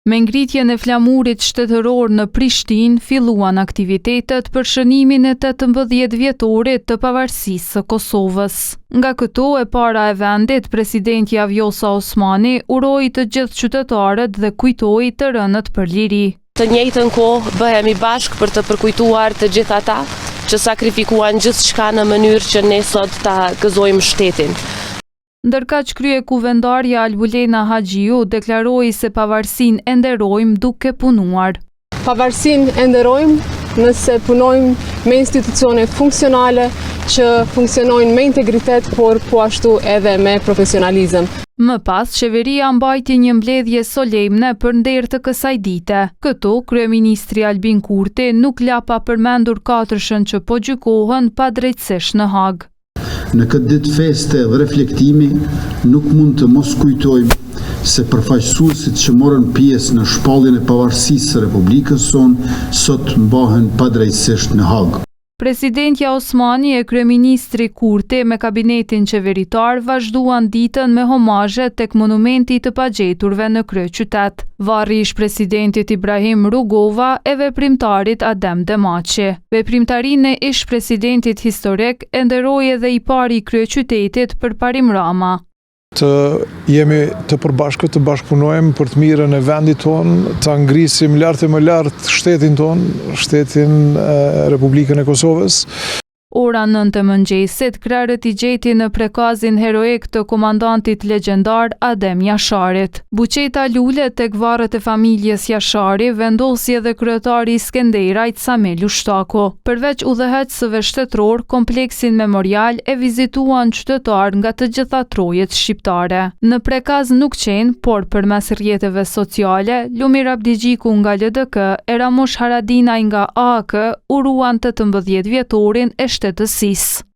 Me ngritjen e flamurit shtetëror në Prishtinë filluan aktivitetet për shënimin e 18 vjetorit të pavarësisë së Kosovës. Nga këtu e para e vendit, presidentja Vjosa Osmani uroi të gjithë qytetarët dhe kujtoi të rënët për liri. Të njëjtën kohë bëhemi bashkë për të përkujtuar të gjithë ata që sakrifikuan gjithçka në mënyrë që ne sot ta gëzojmë shtetin. Ndërkaq kryekuvendarja Albulena Haxhiu deklaroi se pavarësinë e nderojmë duke punuar. Pavarësinë e nderojmë nëse punojmë me institucione funksionale që funksionojnë me integritet, por po ashtu edhe me profesionalizëm. Më pas, qeveria mbajti një mbledhje solemne për nder të kësaj dite. Këtu, kryeministri Albin Kurti nuk la pa përmendur katërshën që po gjykohen padrejtësisht në Hagë. Në këtë ditë feste dhe reflektimi, nuk mund të mos kujtojmë se përfaqësuesit që morën pjesë në shpalljen e pavarësisë së Republikës sonë sot mbahen padrejtësisht në Hagë. Presidentja Osmani e kryeministri Kurti me kabinetin qeveritar vazhduan ditën me homazhe tek monumenti i të pagjeturve në kryeqytet, varri i ish-presidentit Ibrahim Rugova e veprimtarit Adem Demaçi. Veprimtarinë e ish-presidentit historik e nderoi edhe i pari i kryeqytetit, Përparim Rama. Të jemi të përbashkët, të bashkëpunojmë për të mirën e vendit tonë, ta ngrisim lart e më lart shtetin tonë, shtetin Republikën e Kosovës. Ora nëntë e mëngjesit, krerët i gjeti në Prekazin heroik të komandantit legjendar Adem Jasharit. Buqeta lule tek varret e familjes Jashari vendosi edhe kryetari i Skenderajt Sami Lushtaku. Përveç udhëheqësve shtetërorë, kompleksin memorial e vizituan qytetarë nga të gjitha trojet shqiptare. Në Prekaz nuk qenë, por përmes rrjeteve sociale, Lumir Abdixhiku nga LDK e Ramush Haradinaj nga AAK uruan 18 vjetorin e shtetësisë.